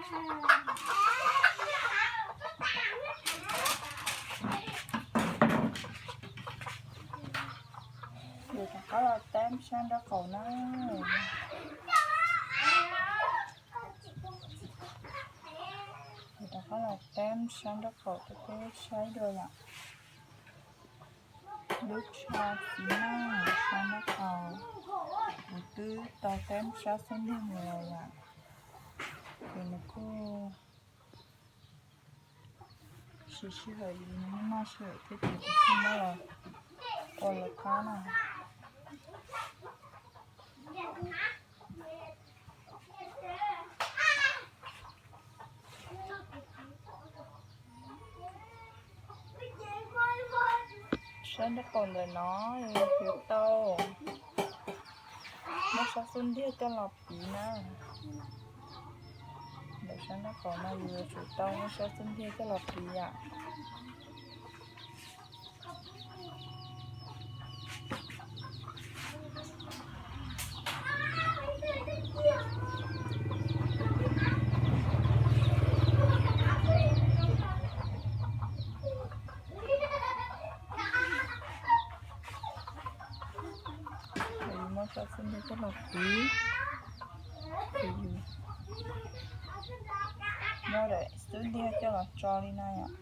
Yus rov qab los tab sab nraub qaum na. Yus rov qab los tab sab nraub qaum rau peb saib dua yom. Lub tsho txiv neej sab nraub qaum, kuv twb tau tab sab xub ntiag mus lawm yom. Ces nws kuj siv sij hawm li no noj sij hawm thiab ces kuv thiaj muab los ua lawv qab na. Sab nraub qaum ntawm no yus tau muab sab xub ntiag coj los piv na. Ntawm sab nraub qaum no yus yuav tsum tau muab sab xub ntiag coj los piv yom. Muab sab xub ntiag coj los piv, ces yus muab daim xub ntiag coj los tso li no yom.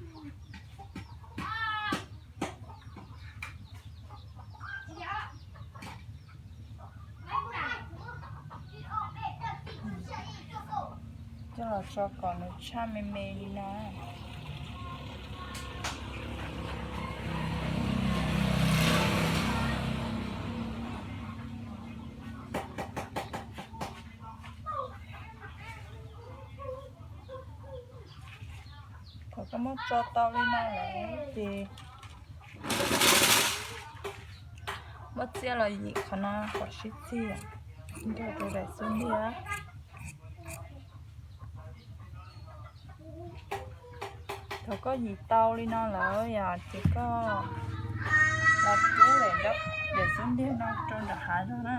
Coj los tso kom nws tshaj me me li no. Thaum koj muab tso tau li no lawm ces muab txiaj los yim qhov no kom sib txig nrog rau daim xub ntiag. Thaum koj yim tau li no lawm yom, ces koj los rub daim xub ntiag no rau nram hav zog na.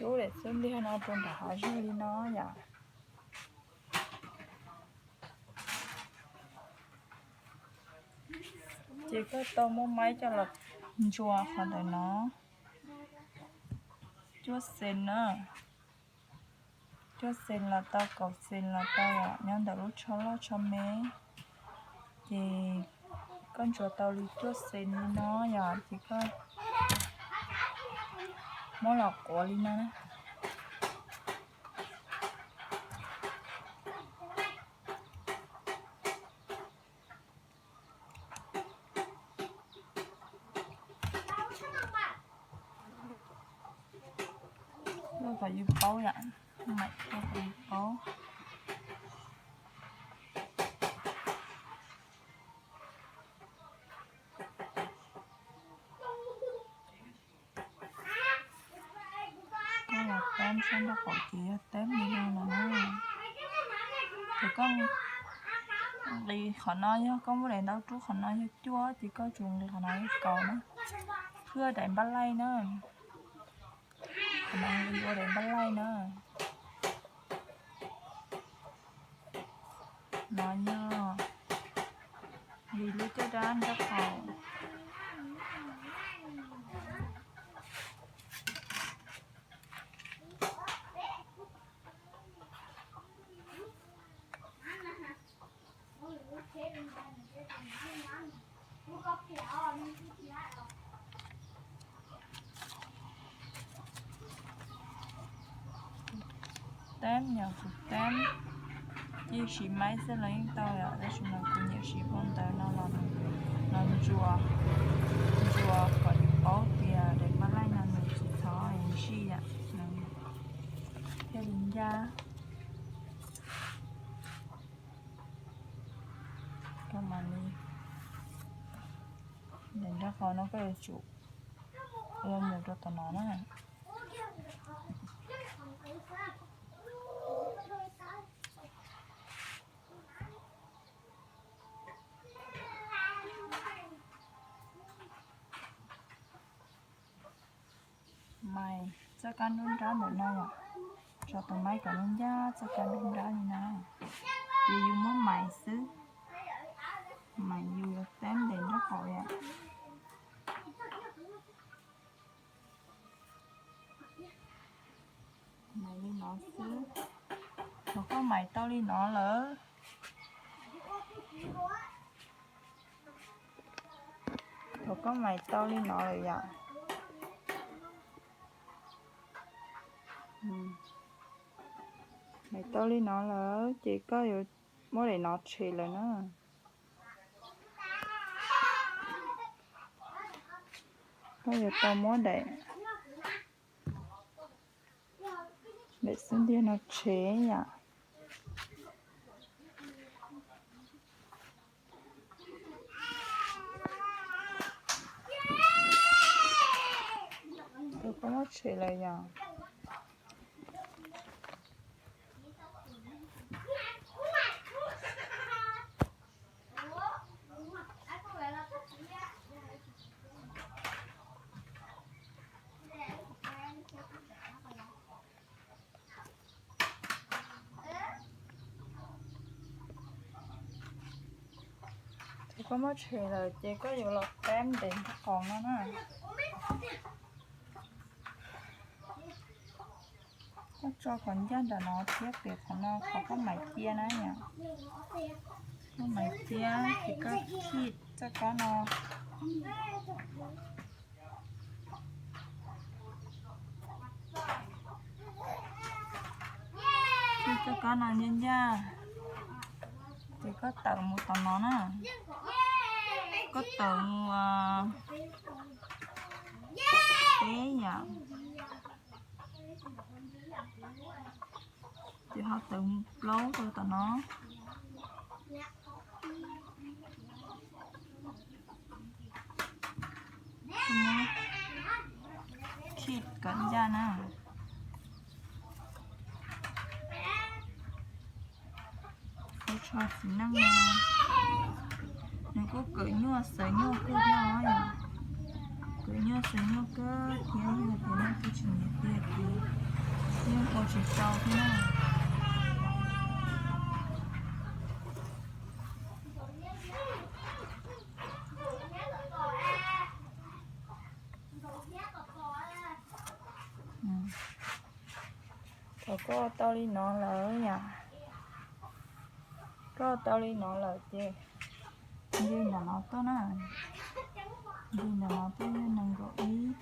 Rub daim xub ntiag no rau nram hav zog li no yom. Ces koj tau muab maib coj los ntsuas qhov ntawm no cuaj xees na. Cuaj xees los tau, kaum xees los tau yom, nyob ntawm lub tsho loj tsho me. Ces koj ntsuas tau li cuaj xees li no yom, ces koj muab los quav li no na. Ua kom yus paub yom, maim ua kom yus paub. Koj los tab sab nraub qaum ces yog tab li no los na. Ces koj nqis qhov no, yog koj muab daim ntaub rub qhov no yog cuaj ces koj tsum nqis qhov no yog kaum na. Phwj daim npaj laij na. Qhov no nqis ua daim npaj laij na. No yog vim lub caj dab nraub qaum. Tab yog kuv tab cia siv maib xwb los yeej tau yom, tab sis mas kuv nyiam siv phau ntawv no los, los ntsuas, ntsuas kom yus paub tias daim npaj laij no nws tsis txhob zij yom, thiaj li ncaj. Koj mam li, daim nraub qaum no koj yuav tsum ua mus rau tom no na. txoj kab nruab nrab ntawm no yom. Tso tus maib kom nws ncaj txoj kab nruab nrab li no. Ces yus muab mais xwb, mais yus yuav teeb ntes nraub qaum yom. Mais li no xwb. Thaum koj mais tau li no lawm, thaum koj mais tau li no lawm yom, mais tau li no lawm ces koj yuav muab daim no tshem lawm na. Koj yuav tau muab daim, daim xub ntiag no tshem yom. Thaum koj muab tshem lawm yom. Thaum koj muab tshem lawm ces koj yuav los teeb ntes nraub qaum no na. Koj tso kom ncaj nram no thiab pem qhov no qhov koj mais cia na yom. Koj mais cia ces koj khij txoj kab no. Khij txoj kab no ncaj ncaj ces koj tawm mus tom no na. Koj tawm mus peb yam. Ces ho tawm mus plaub rau tom no. Khij kom ncaj na. Ua tshaj txiv neej no, nws kuj kawm nyuaj xaws nyuaj kawg thiab os yom. Kawm nyuaj xaws nyuaj kawg thiab, yog tias nej twb tsis nyiam tiag ces yeej ua tsis tau thiab na. Thaum koj ua tau li no lawm yom, koj ua tau li no lawm ces nce ntawm no tuaj na, nce ntawm no tuaj yog nees nkaum ib.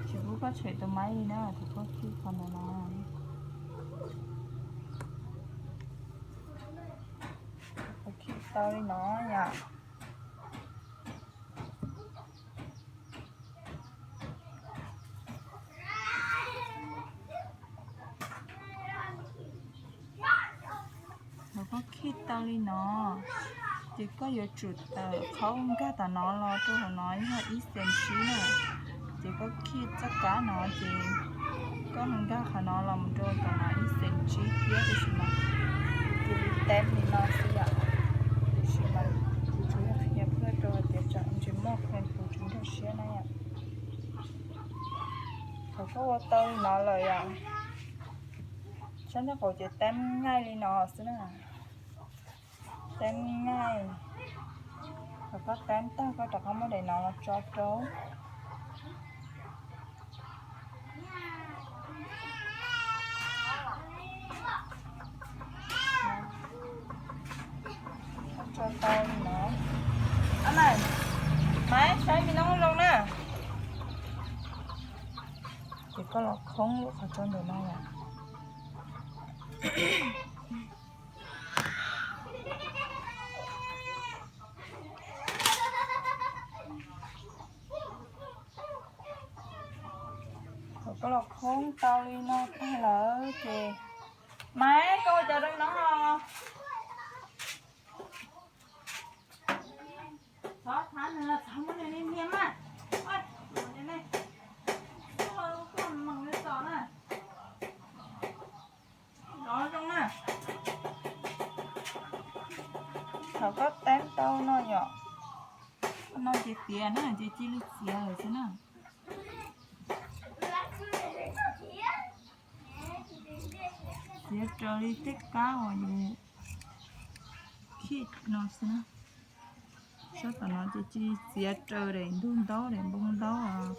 Tsis pub koj tshem tus maib li na, thaum koj khij qhov ntawm no. Khij tau li no yom. Thaum koj khij tau li no, ces koj yuav tsum tawm qhov nkag tom no los rau hauv no yog ib xees tsib na. Ces koj khij txoj kab no ces koj ho nkag qhov no los mus rau tom no ib xees tsib thiab, tiam sis mas kuv tus li teeb li no xwb yom. Tiam sis mas kuv tsuas yog qhia pub rau hais tias tsam ntsej muag qhia kuv tsis nkag siab na yom. Thaum koj ua tau li no lawm yom, sab nraub qaum ces teeb ngaij li no xwb na. Teeb ngaij. Thaum koj teeb tag koj rov qab muab daim no los tso rau. Tso tau li no. Ab na, Maiv, saib me noob zoo na. Ces koj los khoob lub qhov tsua ntawm no yom. Thaum koj los khoob tau li no tag lawm ces, Maiv, koj ua cas rau noob no? Txhob thab nws, txhob muab nws niag niag mas. Koj meem li tos na. Thaum koj teeb tau no yom, no ces txiav na, ces cia li txiav lawm xwb na. Txiav raws li tej kab uas khij no xwb na. Sab tom no ces cia li txiav raws daim ntug ntaub, daim npoo ntaub,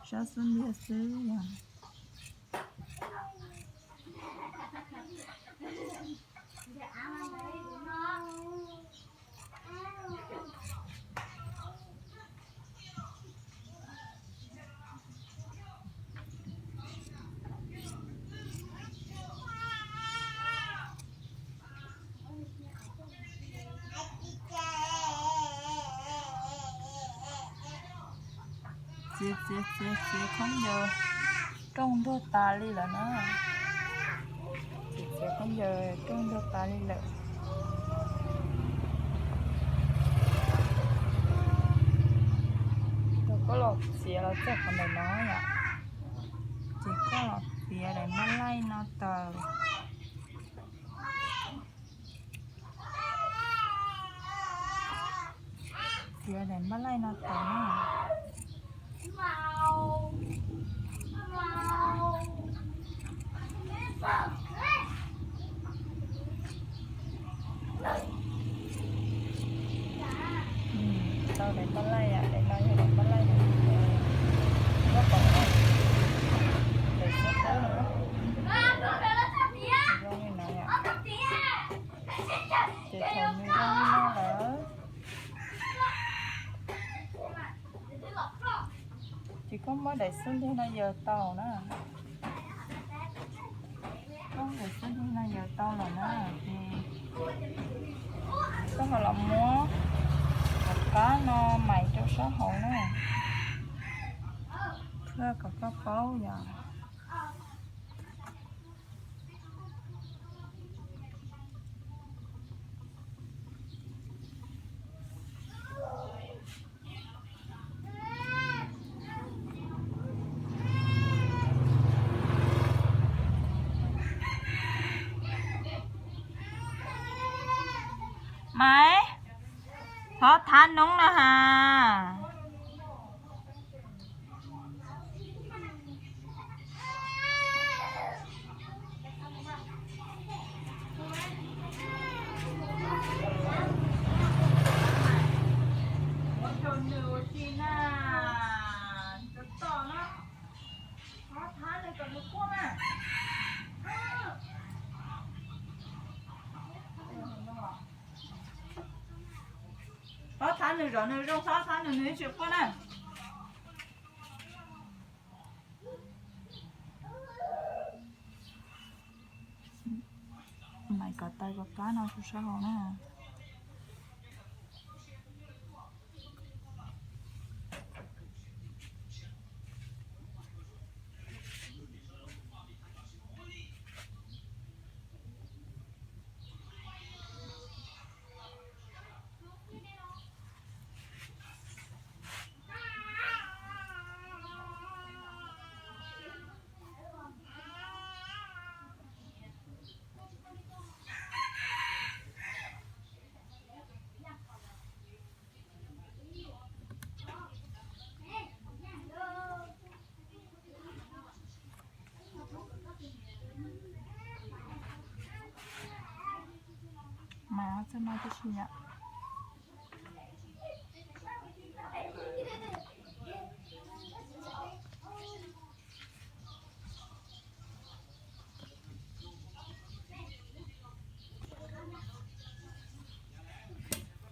sab xub ntiag xwb yom. Txiav, txiav, txiav, txiav khaub ncaws rooj ntuag tas li lawm na. Txiav, txiav khaub ncaws rooj ntuag tas li lawm. Thaum koj los txiav los txog qhov ntawm no yom, ces koj los txiav daim npaj laij no tawm. Txiav daim npaj laij no tawm na. Tau daim npaj laij, daim no yog daim npaj laij, npaj laij, daim xub qab no, zoo li no yom. Ces thaum nws zoo li no lawm, ces koj muab daim xub ntiag no yaws tau na. Koj muab daim xub ntiag no yaws tau lawm na, ces koj ho los muab cov kab no mais rau sab hauv na, thiaj kom koj paub yom. Maiv, thov thav noob na has. Txhob thav nws, zov nws zoo, txhob thav nws, nws tsis quaj na. Maiv kov tau cov kab no rau sab hauv na. Mas txog no tib si yom.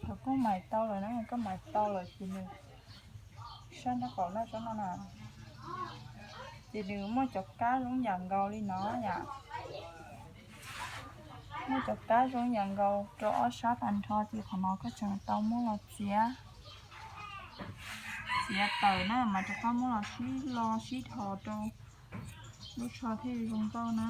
Thaum koj mais tau lawm na, koj mais tau lawm ces nws sab nraub qaum no, sab no na, ces nws muaj cov kab zoo yam nkaus li no yom. Muaj cov kab zoo yam nkaus rau ob sab tag nrho, ces qhov no koj tseem tau muab los txiav, txiav tawm na, mas rov qab muab los sib lo sib dhos rau lub tsho thiaj zoo nkauj na.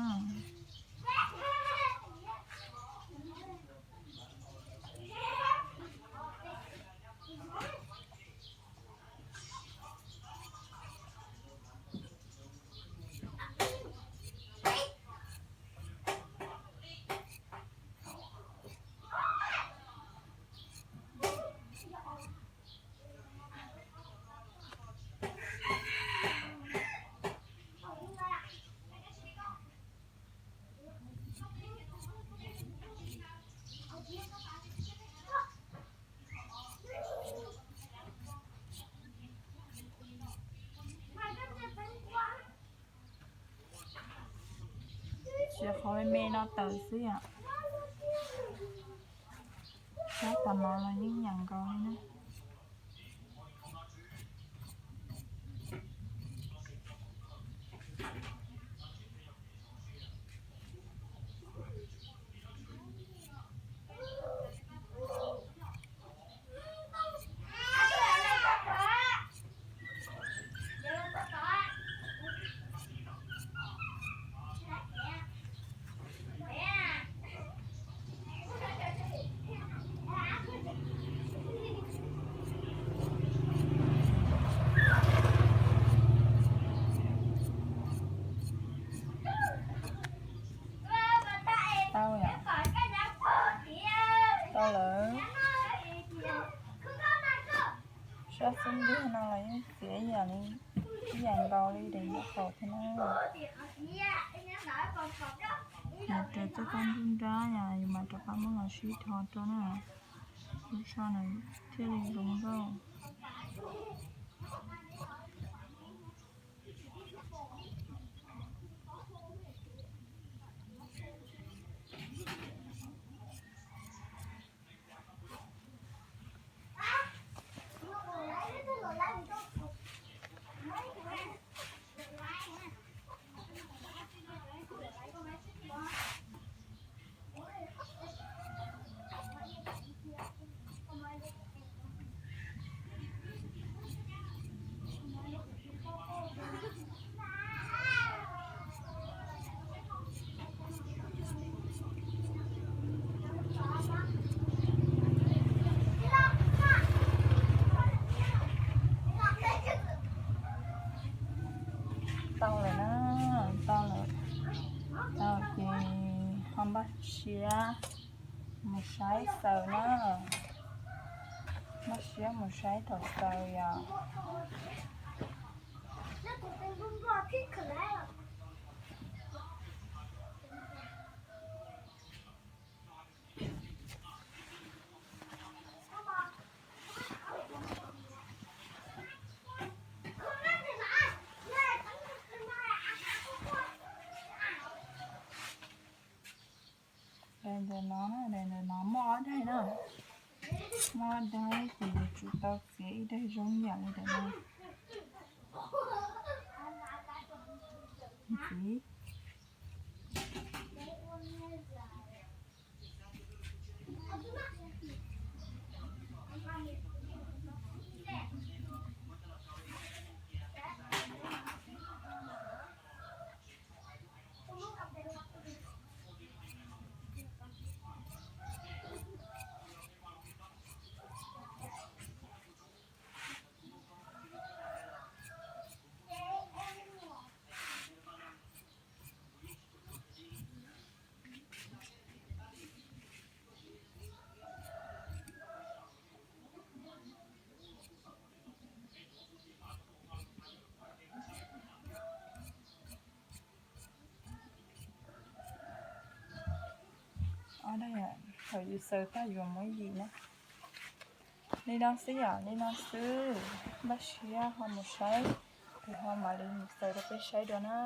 Qhov me me no tawm xwb yom. Sab tom no los yeej yam nkaus li na. Tau yom. Tau lawm. Sab xub ntiag no los yeej txiav ib yam li, ib yam nkaus li daim nraub qaum thiab na. Yog raws txoj kab nruj nrab yom, yus mam rov qab muab los sib dhos rau na. Lub soj no thiaj li zoo nkauj. Tau lawm na, tau lawm. Tau ces ho npaj siab mus saib xaws na. Npaj siab mus saib thaum xaws yom. Daim ntawm no, daim ntawm no muaj ob daim na. Muaj ob daim ces yuav tsum tau txiav ib daim zoo yam li daim no. Txiv. Ob daim thaum yus xaws tag yuav muab yim na. Li no xwb yom, li no xwb. Npaj siab ho mus saib, ces ho mam li mus xaws rau peb saib dua na.